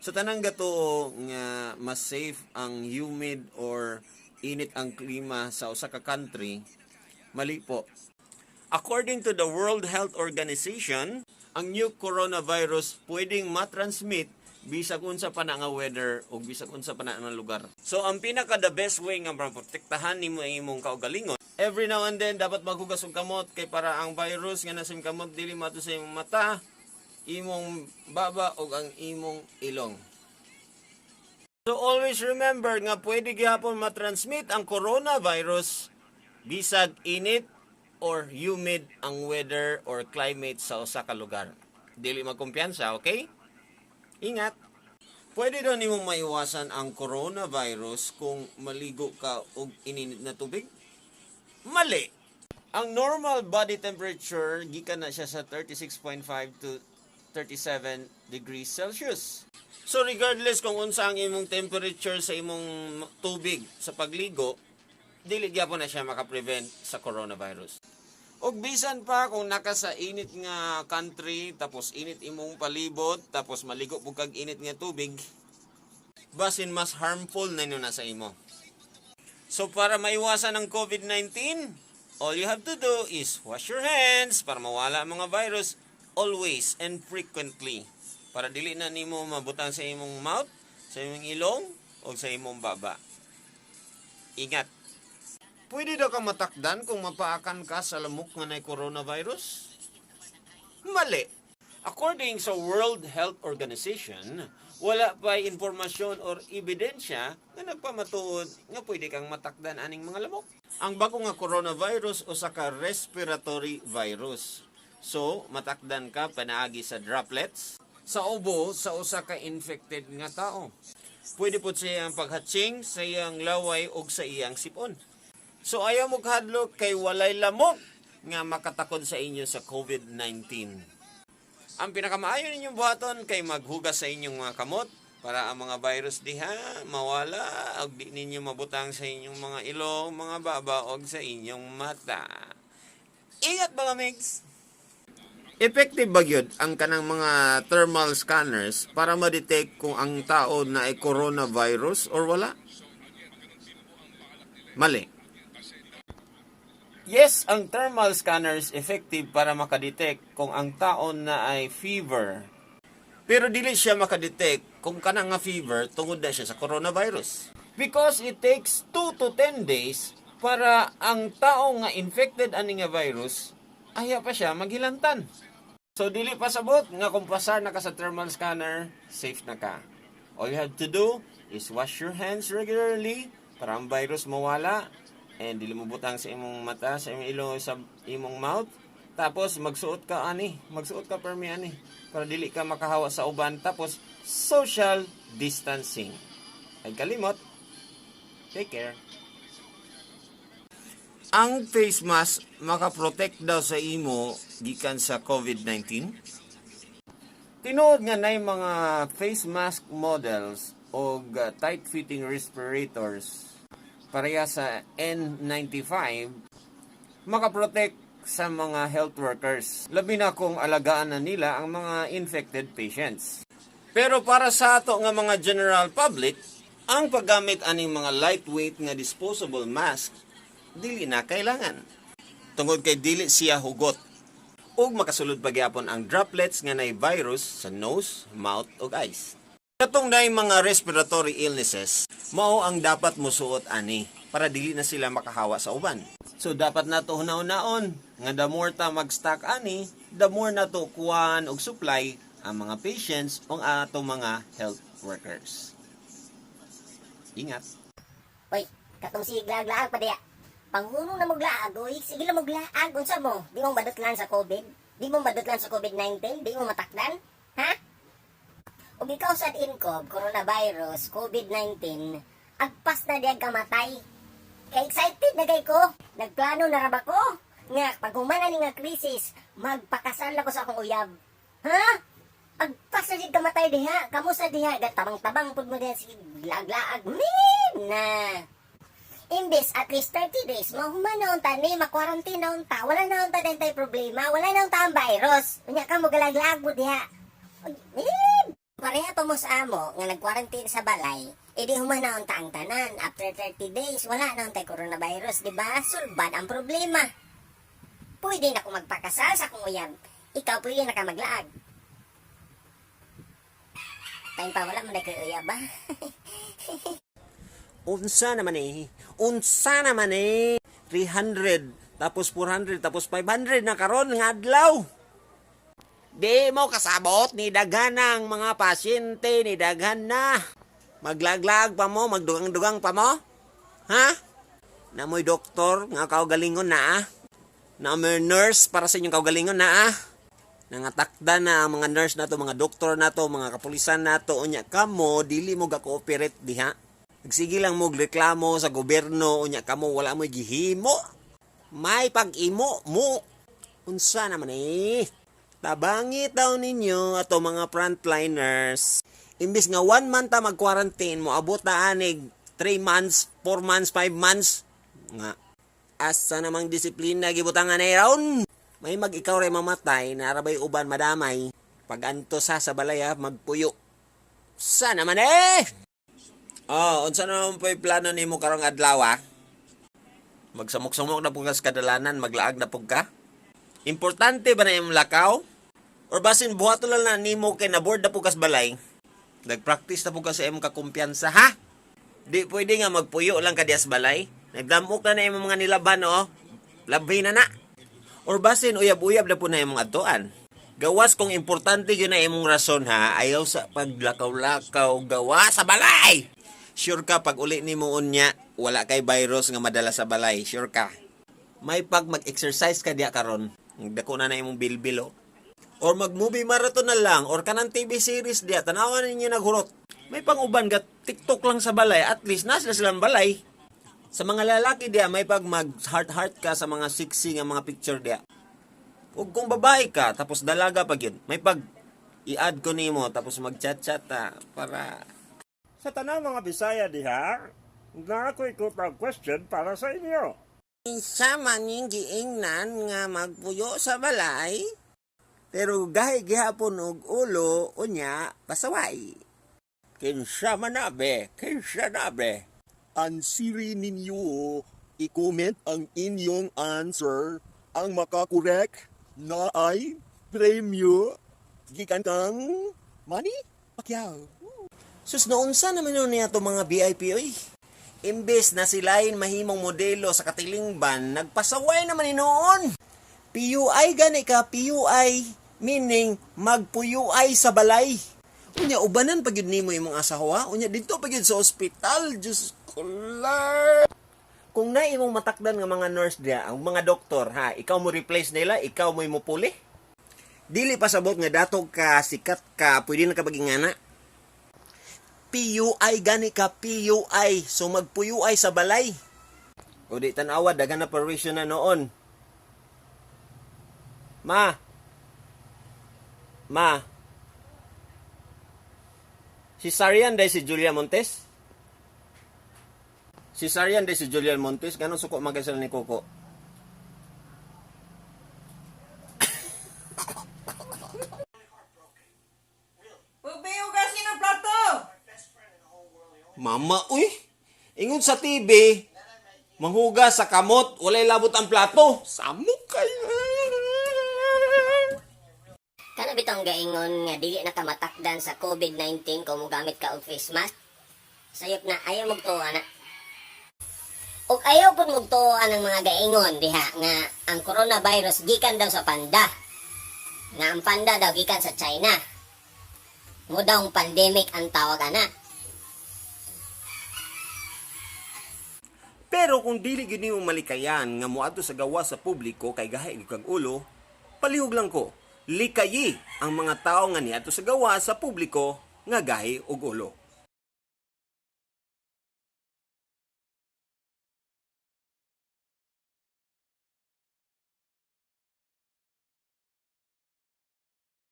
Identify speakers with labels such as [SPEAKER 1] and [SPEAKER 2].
[SPEAKER 1] Sa tanang gatuo nga mas safe ang humid or init ang klima sa usa ka country, mali po. According to the World Health Organization, ang new coronavirus pwedeng matransmit bisag unsa pa na nga weather o bisag unsa pa na nga lugar. So ang pinaka the best way nga maprotektahan nimo ang imong kaugalingon, every now and then dapat maghugas og kamot kay para ang virus nga nasa imong kamot dili maadto sa imong mata, imong baba o ang imong ilong. So always remember nga pwede gihapon matransmit ang coronavirus bisag init or humid ang weather or climate sa usa ka lugar. Dili magkumpiyansa, okay? Ingat. Pwede daw nimong maiwasan ang coronavirus kung maligo ka og ininit na tubig? Mali. Ang normal body temperature gikan na siya sa 36.5 to 37 degrees Celsius. So regardless kung unsa ang imong temperature sa imong tubig sa pagligo, dili gyapon na siya makaprevent sa coronavirus. Og bisan pa kung naka sa init nga country, tapos init imong palibot, tapos maligo pud kag init nga tubig, basin mas harmful na na sa imo. So para maiwasan ang COVID-19, all you have to do is wash your hands para mawala ang mga virus always and frequently. Para dili na nimo mabutang sa imong mouth, sa imong ilong, o sa imong baba. Ingat. Pwede daw ka matakdan kung mapaakan ka sa lamok nga nay coronavirus? Mali. According sa World Health Organization, wala pa impormasyon or ebidensya nga nagpamatuod nga pwede kang matakdan aning mga lamok. Ang bago nga coronavirus usa ka respiratory virus. So, matakdan ka panaagi sa droplets sa ubo sa usa ka infected nga tao. Pwede pud sa iyang paghatsing, sa iyang laway ug sa iyang sipon. So ayaw mo kahadlok kay walay lamok nga makatakod sa inyo sa COVID-19. Ang pinakamaayo ninyong buhaton kay maghugas sa inyong mga kamot para ang mga virus diha mawala ug di ninyo mabutang sa inyong mga ilong, mga baba og sa inyong mata. Ingat, mga migs! Effective ba gyud ang kanang mga thermal scanners para ma-detect kung ang tao na ay coronavirus or wala? Mali. Yes, ang thermal scanners effective para makadetect kung ang tao na ay fever. Pero dili siya makadetect kung kanang nga fever tungod na siya sa coronavirus. Because it takes 2 to 10 days para ang tao nga infected ani nga virus ayha pa siya maghilantan. So dili pa sabot nga kung pasar na ka sa thermal scanner, safe na ka. All you have to do is wash your hands regularly para ang virus mawala and dili mo butang sa imong mata, sa imong ilong, sa imong mouth. Tapos magsuot ka ani, magsuot ka permi ani para dili ka makahawa sa uban. Tapos social distancing. Ay kalimot. Take care. Ang face mask makaprotect daw sa imo gikan sa COVID-19? Tinuod nga nay mga face mask models og tight-fitting respirators pareha sa N95 makaprotect sa mga health workers. Labi na kung alagaan na nila ang mga infected patients. Pero para sa ato nga mga general public, ang paggamit aning mga lightweight nga disposable mask dili na kailangan. Tungod kay dili siya hugot ug makasulod pa gyapon ang droplets nga nay virus sa nose, mouth ug eyes. Katong nay mga respiratory illnesses, mao ang dapat mosuot ani para dili na sila makahawa sa uban. So dapat nato hunahunaon nga the more ta mag-stock ani, the more nato kuan og supply ang mga patients o ang atong mga health workers. Ingat.
[SPEAKER 2] Hoy, katong sige laag pa diya. Panghunong na moglaag, oy, sige lang moglaag, unsa mo? Di mo madutlan sa COVID? Di mo madutlan sa COVID-19? Di mo matakdan? Ha? Ug ikaw sad inkob, coronavirus, COVID-19, agpas na diyan kamatay. Kay excited na kay ko. Nagplano na ra ba ko? Nga, pag humana ni nga krisis, magpakasal ako sa akong uyab. Ha? Agpas na diyan kamatay diha. Kamusta diha? Tabang-tabang pud mo diha, sige, laag-laag. Min na. Imbes at least 30 days, mahuman na unta ni, ma-quarantine na unta, wala na unta din tay problema, wala na unta ang virus. Unya ka mo galaglag mo diha. Ay, eh. Pareha pa mo sa amo nga nag-quarantine sa balay, edi human na unta ang tanan. After 30 days, wala na untay coronavirus, di ba? Sulbad ang problema. Pwede na ko magpakasal sa akong uyab. Ikaw pwede na ka maglaag. Time pa wala mo na kay uyab ba?
[SPEAKER 1] Unsa naman eh? Unsa naman eh? 300, tapos 400, tapos 500 na karon nga adlaw. Di mo kasabot ni daghan ang mga pasyente, ni daghan na. Maglaglag pa mo, magdugang-dugang pa mo. Ha? Namoy doktor nga kaugalingon na ah. Namoy nurse para sa inyong kaugalingon na ah. Nangatakda na ang mga nurse nato, mga doktor nato, mga kapulisan nato, unya kamo dili mo ga-cooperate diha. Nagsige lang mo reklamo sa gobyerno, unya kamo wala mo gihimo. May pag-imo mo. Unsa naman eh? Tabangi taw ninyo ato mga frontliners. Imbis nga 1 month ta mag-quarantine, mo abot na anig 3 months, 4 months, 5 months. Nga asa namang disiplina gibutangan na raon. May mag ikaw ray mamatay, narabay uban madamay. Pag-anto sa balay ha, magpuyo. Sa naman eh! Oh, unsa naman po'y plano nimo karong adlaw ah? Magsamok-samok na pud ka sa kadalanan, maglaag na pud ka? Importante ba na imong lakaw? Or basin buhaton lang na nimo kay na-bored na pud ka sa balay? Nagpractice na pud ka sa imong kakumpiyansa, ha? Di pwede nga magpuyo lang ka diya sa balay. Nagdamok na na imong mga nilaban, oh. Labi na na. Or basin uyab-uyab na po na imong adtuan. Gawas kung importante yun na imong rason ha, ayaw sa paglakaw-lakaw, gawa sa balay. Sure ka pag uli nimo unya, wala kay virus nga madala sa balay. Sure ka. May pag mag-exercise ka diya karon. Dako na na imong bilbil oh. Or mag-movie marathon na lang or kanang TV series diya, tanawan ninyo naghurot. May pang-uban ga TikTok lang sa balay, at least nasa silang balay. Sa mga lalaki diya, may pag mag heart heart ka sa mga sexy nga mga picture diya. Ug kung babae ka tapos dalaga pag yun, may pag i-add ko nimo tapos mag-chat-chat ta para
[SPEAKER 3] Sa tanang mga Bisaya diha, naa ko'y kutang question para sa inyo.
[SPEAKER 1] Kinsa man yung giingnan nga magpuyo sa balay, pero gahi gihapon og ulo unya pasaway.
[SPEAKER 3] Kinsa man na be? Kinsa na be?
[SPEAKER 4] Answeri ninyo, i-comment ang inyong answer. Ang makakorek na ay premyo gikan kang Manny Pacquiao.
[SPEAKER 1] Sus, naunsa naman nun niya to mga VIP, oy. Imbes na silain mahimong modelo sa katilingban, nagpasaway naman ni noon. PUI gani ka, PUI, meaning magpuyuay sa balay. Unya, ubanan pag yun nimo imong asawa, unya dito pag yun sa ospital, Diyos ko Lord. Kung na imong matakdan nga mga nurse diya, ang mga doktor, ha, ikaw mo replace nila, ikaw mo mupuli. Dili pa sabot nga datog ka, sikat ka, pwede na ka magingana. PUI gani ka, PUI. So magpuyuay sa balay. O di tanawa, daghan na perwisyo na noon. Ma. Ma. Si Sarian day si Julia Montes? Si Sarian day si Julia Montes, ganun suko magkasal ni Coco.
[SPEAKER 5] Ubi, hugasin ang plato!
[SPEAKER 1] Mama, uy! Ingon sa TV, manghugas sa kamot, walay labot ang plato. Samok kayo.
[SPEAKER 2] Kana bitong gaingon nga dili na ka matakdan sa COVID-19 kung mogamit ka og face mask? Sayop na ayaw mugtuo ana. Ug ayaw pud mugtuo ang mga gaingon diha nga ang coronavirus gikan daw sa panda. Nga ang panda daw gikan sa China. Mo daw ang pandemic ang tawag ana.
[SPEAKER 1] Pero kung dili gyud nimo malikayan nga moadto sa gawas sa publiko kay gahi gyud kag ulo, palihog lang ko. Likayi ang mga tawo nga niadto sa gawas sa publiko nga gahi og ulo.